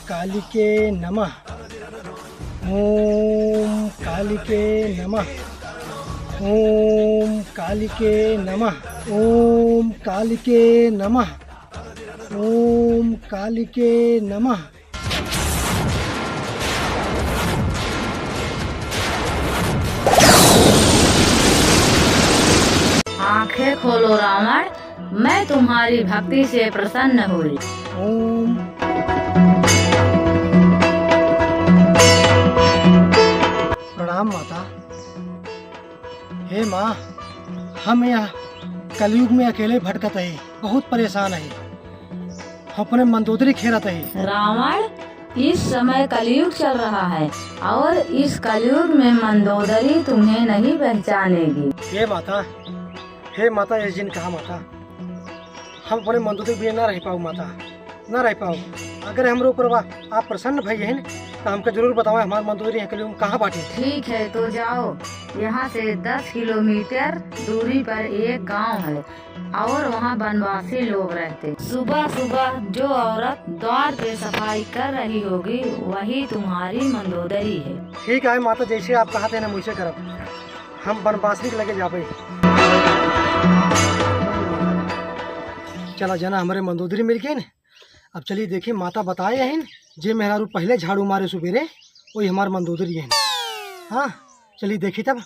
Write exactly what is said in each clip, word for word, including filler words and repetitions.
कालिके नमः। ओम कालिके नमः। ओम कालिके नमः। ओम कालिके नमः। ओम कालिके नमः। आंखें खोलो रावण, मैं तुम्हारी भक्ति से प्रसन्न हुई। ओम। प्रणाम माता। हे माँ, हम यह कलयुग में अकेले भटकत ही, बहुत परेशान ही। हम अपने मंदोदरी खेरत ही। रावण, इस समय कलयुग चल रहा है और इस कलयुग में मंदोदरी तुम्हें नहीं पहचानेगी। हे माता, हे माता, ये जिन कहा माता, हम अपने मंदोदरी बिना ना रह पाऊ माता, ना रह पाऊ। अगर हमरे ऊपर बा-, आप प्रसन्न भई हैं, तो हमके जरूर बतावा, हमार मंदोदरी यहाँ कलयुग में कहाँ बाटे। ठीक है, तो जाओ, यहाँ से दस किलोमीटर दूरी पर एक गांव है और वहाँ वनवासी लोग रहते। सुबह सुबह जो औरत द्वार पे सफाई कर रही होगी, वही तुम्हारी मंदोदरी है। ठीक है माता, जैसे आप कहत हैं ना, वैसे करब। हम वनवासी के लगे जाबे। चला जना, हमरे मंदोदरी मिल गई न। अब चली देखी, माता बताए हैं, जे मेहरारू पहले झाड़ू मारे सुबेरे, वही हमार मंदोदरी है। हाँ, चली देखी तब।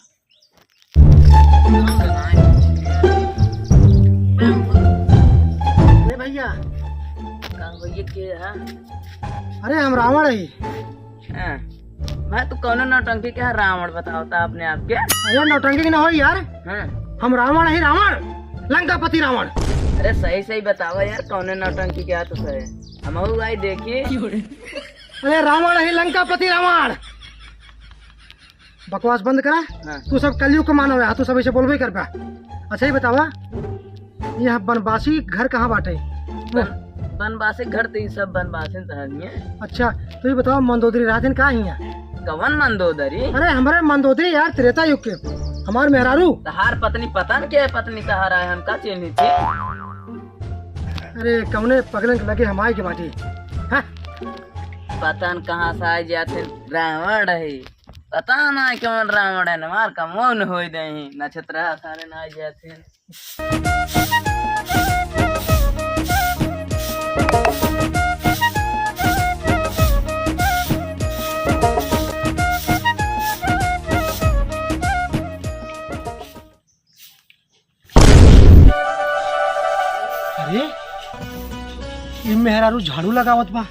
ए भैया। का भैया के है? अरे हम रावण ही। हाँ। भाई तू कौनो नौटंकी के है रावण बतावता अपने आप के? अरे नौटंकी के ना हो यार। हाँ। हम रावण ही रावण, लंकापति रावण। अरे सही सही बतावा यार, कौनो नौटंकी के है तो सही। हम आई देखी। अरे रावण ही लंकापति रावण। बकवास बंद करा। हाँ। तू सब कलयुग के मानव है, तू सब ऐसे बोलबे करबा। अच्छा ही बतावा, यह बनवासी घर कहाँ बाटे? बन-, बनवासी घर तो ई सब बनवासी तो हइये। अच्छा, तो ये बतावा मंदोदरी रहतिन का हियाँ? कवन मंदोदरी? अरे हमरे मंदोदरी यार, त्रेता युग के, हमार मेहरारू। तहार पत्नी पता न के पत्नी तहार है, हम का चिन्ही थी? अरे कौने पगलन के लगे हम आए के बाटी? हाँ? पता न कहाँ से आए जाते रावण रही। पता ना कौन रावण है, हमार कमौन होई दही, नक्षत्र सारे ना जाथिन। अरे, ई मेहरारू झाड़ू लगावत बा।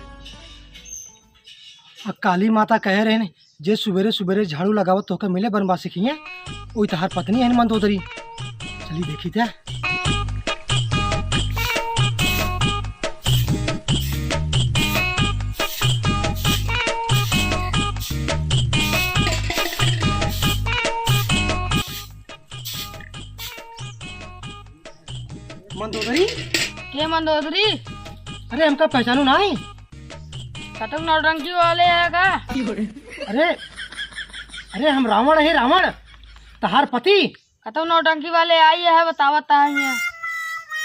आ काली माता कहे रहे ने, जे सुबेरे सुबेरे झाड़ू लगावत तोहके मिले बनवासी किहे, ओई तहार पत्नी है मंदोदरी। चली देखी ते। मंदोदरी? के मंदोदरी? अरे हमका पहचानो नाही? कतक नौटंकी वाले है का? अरे, अरे हम रावण है रावण, तहार पति। कतक नौटंकी वाले आई है, बतावत है।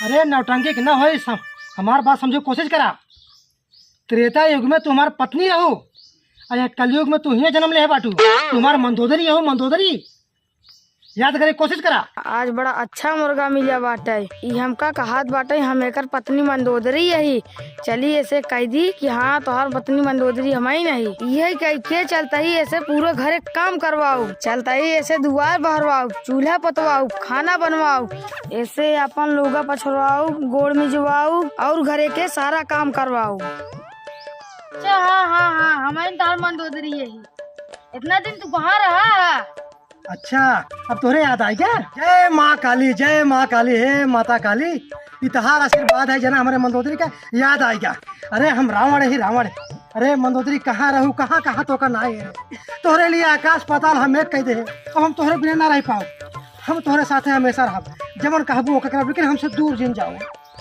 अरे नौटंकी के ना होई, सम-, हमार बात समझे कोशिश करा। त्रेता युग में तू हमार पत्नी रहू, अरे कलयुग में तू हियाँ जन्म ले बाटू, तू हमार मंदोदरी हो, मंदोदरी। याद करे कोशिश करा। आज बड़ा अच्छा मुर्गा मिला बाटे, ई हमका कहत बाटे हम एकर पत्नी मंदोदरी यही। चली ऐसे कह दी कि हाँ तोहार पत्नी मंदोदरी हमही नहीं। यही कह के चलता ही ऐसे पूरे घरे काम करवाऊ, चलता ही ऐसे दुआर बहरवाऊ, चूल्हा पतवाऊ, खाना बनवाऊ, ऐसे अपन लुगा पछरवाऊ, गोड़ मिजवाऊ और घरे के सारा काम करवाऊ। अच्छा हाँ हाँ हाँ, हमही तोहार मंदोदरी यही। इतना दिन तू कहाँ रहा? अच्छा, अब तोहरे याद आइगा? जय माँ काली, जय माँ काली, हे माता काली, ई तहार आशीर्वाद है जना हमरे मंदोदरी का याद आइगा। अरे हम रावण ही रावण। अरे मंदोदरी कहाँ रहू, कहाँ कहाँ तोका ना आए। तोहरे लिए आकाश पाताल हम एक कह दे, अब हम तोहरे बिना ना रह पाओ। हम तोहरे साथे हमेशा रहब, जवन कहबू ओके करब, लेकिन हमसे दूर जिन जाओ,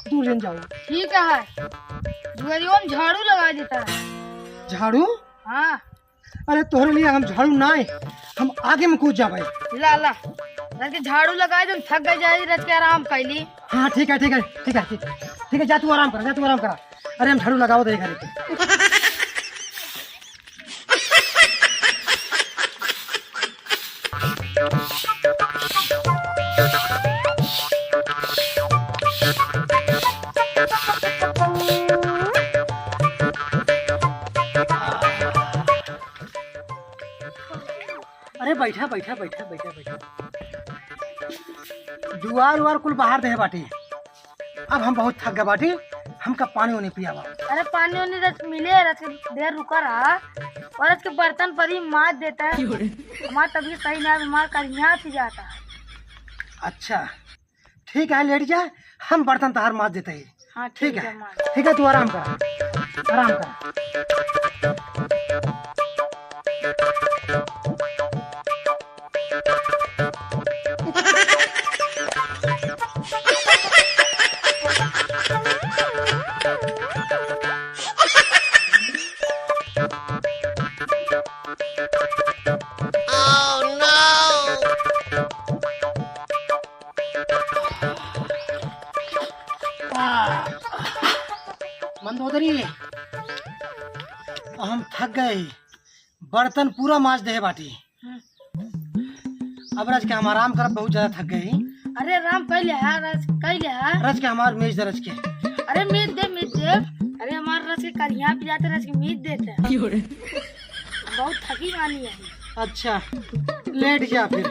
दूर जिन जाओ। ठीक है, दुआरियों में झाड़ू लगा देता है। झाड़ू? हाँ। अरे तोहरे लिए हम झाड़ू ना आए, हम आगे में कूद जाबे। ला ला, रच के झाड़ू लगाए, तुम थक गए, जाए रच के आराम कर ली। हाँ ठीक है, ठीक है, ठीक है, ठीक, ठीक है, जा तू आराम कर, जा तू आराम करा। अरे हम झाड़ू लगाओ दे घरे के। बैठा, बैठा, बैठा, बैठा, बैठा। दुआर उआर कुल बहार देहे बाटी। अब हम बहुत थक गए बाटी, हमका पानी उनी पियावा। अरे पानी उनी रच मिले, रच के देर रुका रहा। और रच के बर्तन परी माज देता है। क्यों रे? हमार तबीयत सही ना है, हमार करिया पी जाता है। अच्छा, ठीक है, लेट जा, हम बर्तन तहार माज देते हैं। हाँ, ठीक ठीक है, है। माज। ठीक है, तू आराम कर, आराम कर। मंदोदरी, हम थक गए, बर्तन पूरा माज देहे बाटी। अब रच के हम आराम करब, बहुत ज्यादा थक गए। अरे आराम कैले है, रच कैले है। रच के हमार मेज दे रच के। अरे मेज दे, मेज दे। अरे हमार रच के करिया पी जाते, रच के मेज देते। क्यों रे? बहुत थकी मानी है। अच्छा, लेट जा फिर।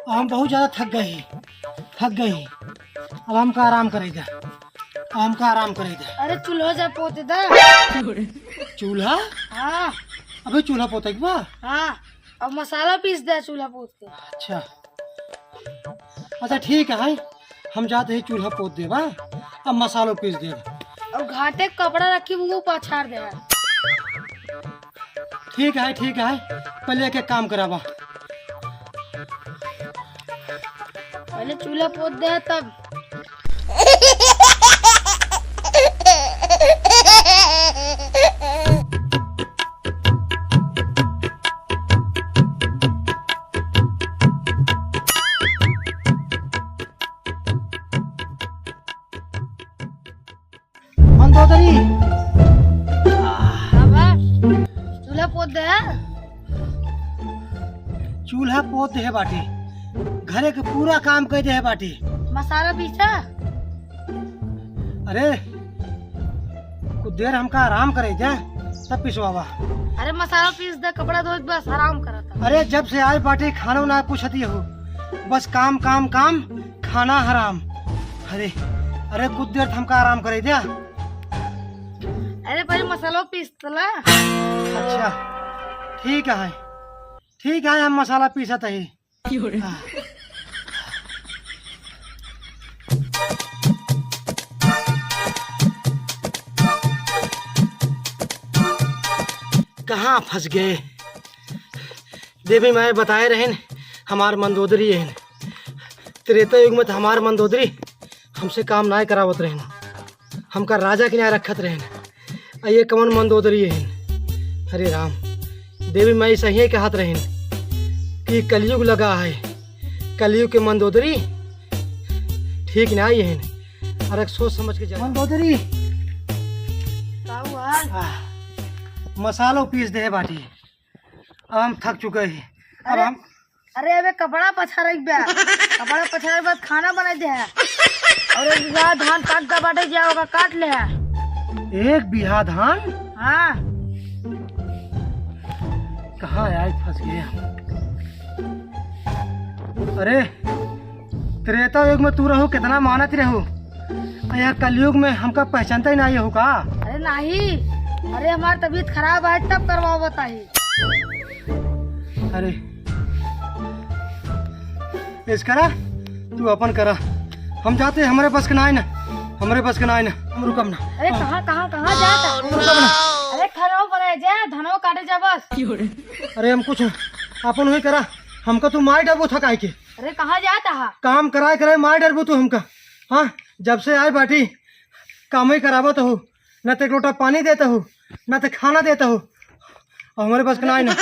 हम बहुत ज्यादा थक गए ही, थक गए ही। अब हमका आराम करे दे, अब हमका आराम करे दे। अरे चूल्हा जा पोत दे। चूल्हा? हाँ। अबे चूल्हा पोते के बा? हाँ, अब मसाला पीस दे चूल्हा पोत के। अच्छा, अच्छा ठीक है, हम जाते ही चूल्हा पोत देबा, अब मसालो पीस देब। अब घाटे के कपड़ा रखी, वो पछाड़ दे। ठीक है, ठीक है, पहले एक, एक काम करावा। पहले चूल्हा पोत दे तब। मंदोदरी। बाबा, चूल्हा पोत दे। चूल्हा पोत दे बाटी, घरे के पूरा काम कर दे बाटी। मसाला पीसा? अरे, कुछ देर हमका आराम करे दे, तब पिसवावा। अरे, मसाला पीस दे, कपड़ा धोए, बस आराम करत। अरे, जब से आए बाटी, खाना ना पूछती हो, बस काम, काम, काम। खाना हराम। अरे, अरे, कुछ देर हमका आराम करे दे। अरे, पहले मसाला पीस तला। अच्छा, ठीक है, ठीक है, हम मसाला पीसत ही। कहाँ फंस गए? देवी माई बताए रहन, हमार मंदोदरी रहन। त्रेता युग में तो हमार मंदोदरी हमसे काम नाय करावत रहन, हमका राजा के नाय रखत रहन। आ ये कवन मंदोदरी रहन? अरे राम, देवी माई सही कहत रहन कि कलयुग लगा है, कलयुग के मंदोदरी ठीक नाय रहन। अरे सोच समझ के जा। मंदोदरी। का हुआ? आह, मसालो पीस दे बाटी। अब हम थक चुके ही। अब अरे, हम अरे अबे कपड़ा पछारे के बा। कपड़ा पछारे के बाद खाना बनाई दे है। और एक बीघा धान पाक का बाटे जा ओका काट ले है। एक बीघा धान? हाँ। कहाँ आए फंस गए हम। अरे त्रेता युग में तू रहू, कितना मानत रहू, आ यहाँ कलयुग में हमका पहचानता ही नहीं हो का? अरे नहीं, अरे हमार तबीयत खराब है तब करवावत ही। अरे इसकरा, तू अपन करा, हम जाते, हमरे बस के नाई ना, हमरे बस के नाई ना, हम रुकब ना। अरे कहाँ, कहाँ, कहाँ जाता? हम रुकब ना। अरे खाना बनाए जा, धनवा काटे जा बस। अरे हम कुछ ना, अपन वही करा, हमका तू मार डरबो थकाई के। अरे कहाँ जाता हा? काम कराए कराए मार डरबो तू हमका। हाँ, जब से आए बाटी, काम ही करावत हो, ना तो एक लोटा पानी देता हो, ना तो खाना देता हो। और हमरे बस के ना आए ना,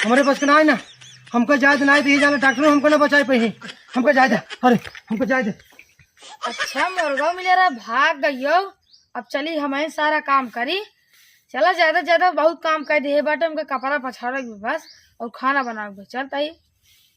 हमरे बस के ना आए ना। हमको जाए दे, ना तो ये जाने डॉक्टर हमको ना बचाए पाई। हमको जाए दे, अरे, हमको जाए दे। अच्छा, मुर्गा मिले रहा, भाग गइयो। अब चली, हम ही सारा काम करी। चला, ज्यादा ज्यादा बहुत काम कर दिए बाटे, हमके कपड़ा पछाड़े के बस और खाना बनावे के बस। चल ताई।